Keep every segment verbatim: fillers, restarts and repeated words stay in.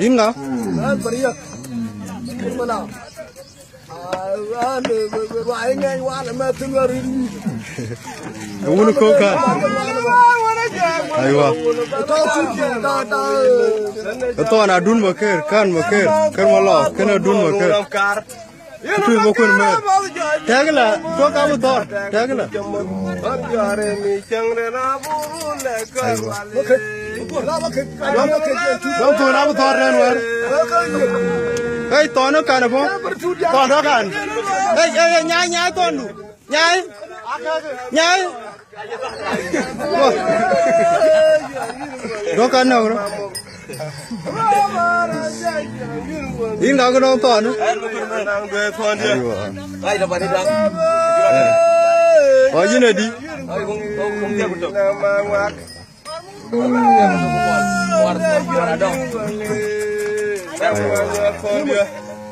Yïn ŋa? Wun kok kan. Aywa. Ke thɔn adun Maker, kan Maker, kër Malɔɔk, kën adun Maker. Kutu bä kun mɛɛr. Tɛ̈k la, tuɔk abï thɔɔr, tɛ̈k la. Aywa. Dɔm thon abï thɔɔr tɛ̈n wɛ̈r. Ei, thɔn ë kan ë bɔ̈. Thɔn tɔ̈ kan. Ei, ei, ei, nyai, nyai thɔndu. Nyai. Nyai. Dɔ̈k kan nɔ̈k rɔt. Yïn ka kë nɔŋ thɔn. Aywa. Ɣɔc yïn adi.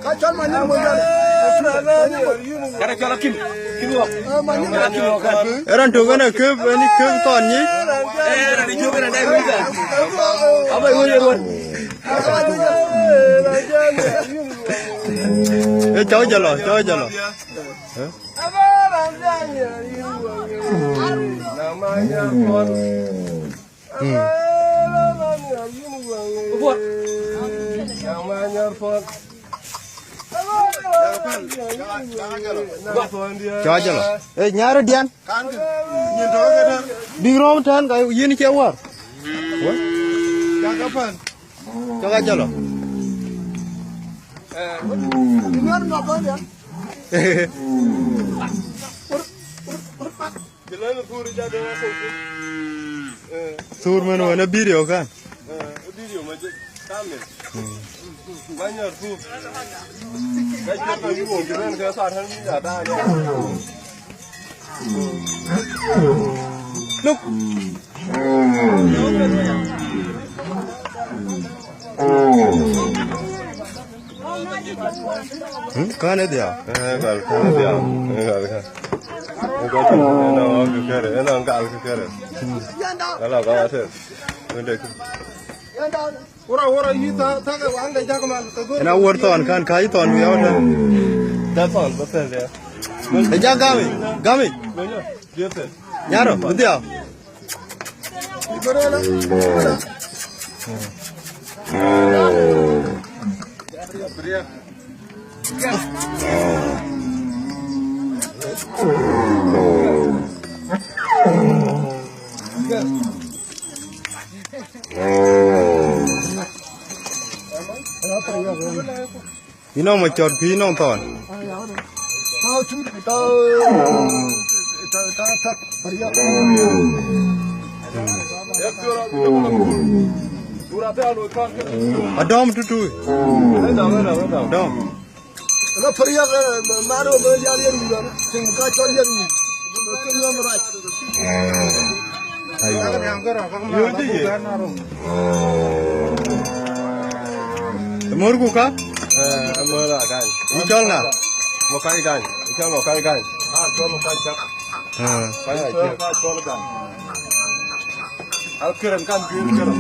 Ka cɔl ma nyin mo yal. Ka cɔl akim. Kim wok. Ma nyin akim wok. Eran to gana kep, ani kep ton ni. Eran di jogana dai wika. Aba yo yo. E chao jalo, chao jalo. Eh? Cɔɔc ëlɔ. Ee, nyar diɛn. Bïk röm tɛ̈n ka yïn cie wäär. Cɔk acä lɔ. Thuur mën wën ë video kan. Luk. Hmm, kän ë dhiau. Eh, gal kän ë dhiau. Eh, gal kän. Eh, gal kän. Eh, nɔŋ gal kë kërë. Eh, nɔŋ gal kë kërë. Gal a ba ater. Wende kë. Wura, wura, yï tha, tha ke wan de jak man, ke gor. Ena wor thɔn kan, ka yï thɔn wiau tɛ̈n. Da thɔn, ba thɛl ya. E jak gami, gami. Nyaro, bï dhiau. Yïn nɔŋ macɔt ku yïn nɔŋ thɔn. Adɔm tutui. Adɔm. Ëlä Pariak, eh, mano bï jäl yen wïc ënë, tim ka cɔl yen wïc. Ke luɔm rac. Aywa. Mor ku ka? Eh, mor a gany. Yï cɔl ŋa? Mo kai gany. Yï cɔl mo kai gany. Ah, cɔl mo kai gany. Ah. Kai gany. Cɔl kai gany. Al kërën kan juël kërën.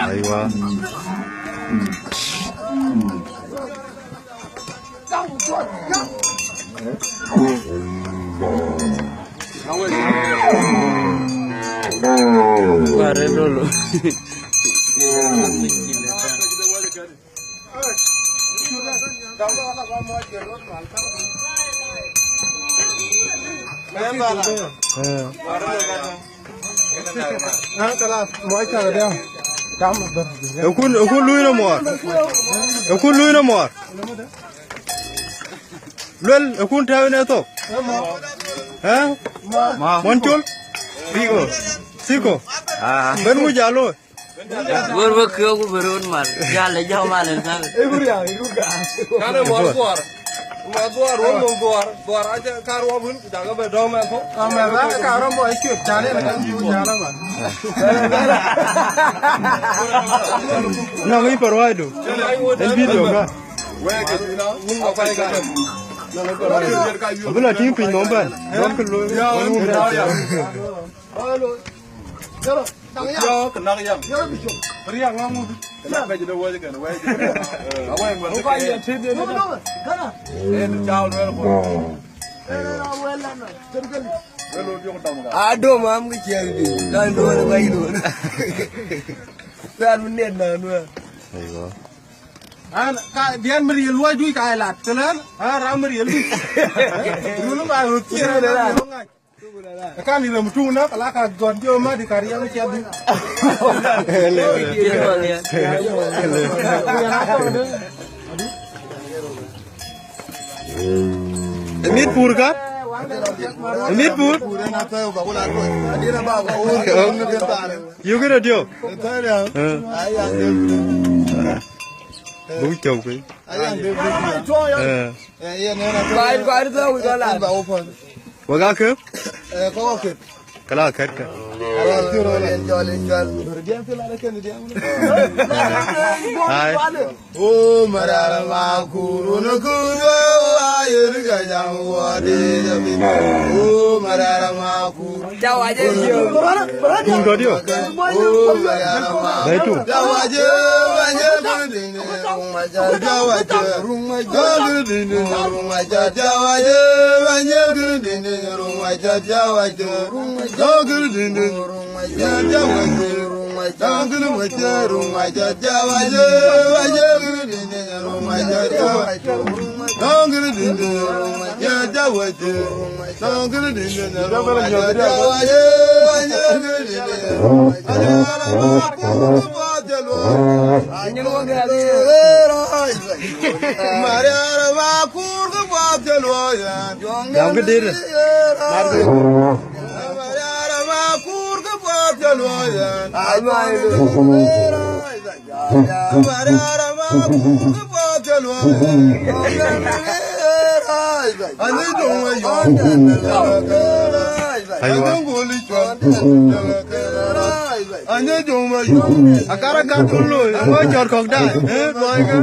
Aywa. Bare lolo. Ekun, ekun lui në muɔɔr. Ekun lui në muɔɔr. Luel, ekun tɛ̈ɛ̈u në thok. Ë? Muɔn col. Siko. Siko. Ah. Ben ŋu jalo. Gor bä kiɔ̈k ku bä röt mal. Jal ë jɔ̈k mal ë thäl. Ee, ku riaak, ee, ku gam. Kan ë mɔr guɔɔr. Mɔr guɔɔr, wun nɔm guɔɔr. Guɔɔr acä ka ruɔp wun, ku jakë bɛ dɔ̈ɔ̈m ɛn thok. Ka mɛr raak ka rɔm bɔ ë cuet, can en ka jiu jal aman. Nɔŋ yï paruaidë. En video ka. Wek, wun ŋɔ kai kan. Abï la tïŋ piny nɔm bɛ̈n. Dɔm kë looi. Ya, wun ya, ya. Alo. Yala. Yök, nak yam. Riɛk ŋa ŋut? Kena bɛc de wec kena wec. Awai ŋuɛl ke. Kena. En cau luel ko. Welo diok dam ga. Adom am ke ciɛl di. Dan do ne bai do. Dan min net na nuɛr. Aiwa. An ka dian mi riel luɔi dui ka lat. Telan. Ha, ram mi riel dui. Rulu ba rut ciɛl. Kan ni ram tu na kala ka gon jo ma di kar yam cia du. Mit pur ka? Mit pur? Yuk ina dio. Bu chok pe. Bai bai tho wi dola. Wek aa kek? Ee, kɔc aa kek. Kala kek ke. Ee, jɔl, jɔl. Ai. O marara ma kuru no kuru, ayer ka jam wadi jabi. O marara ma kuru. Jawa je dio. Kun do dio. O marara ma. Dai tu. Jawa je, wa je. Jam ke dir. Aiwa. Akara ka tun looi, aŋö cɔɔr kɔ̈k daai, ee, luɔi ke.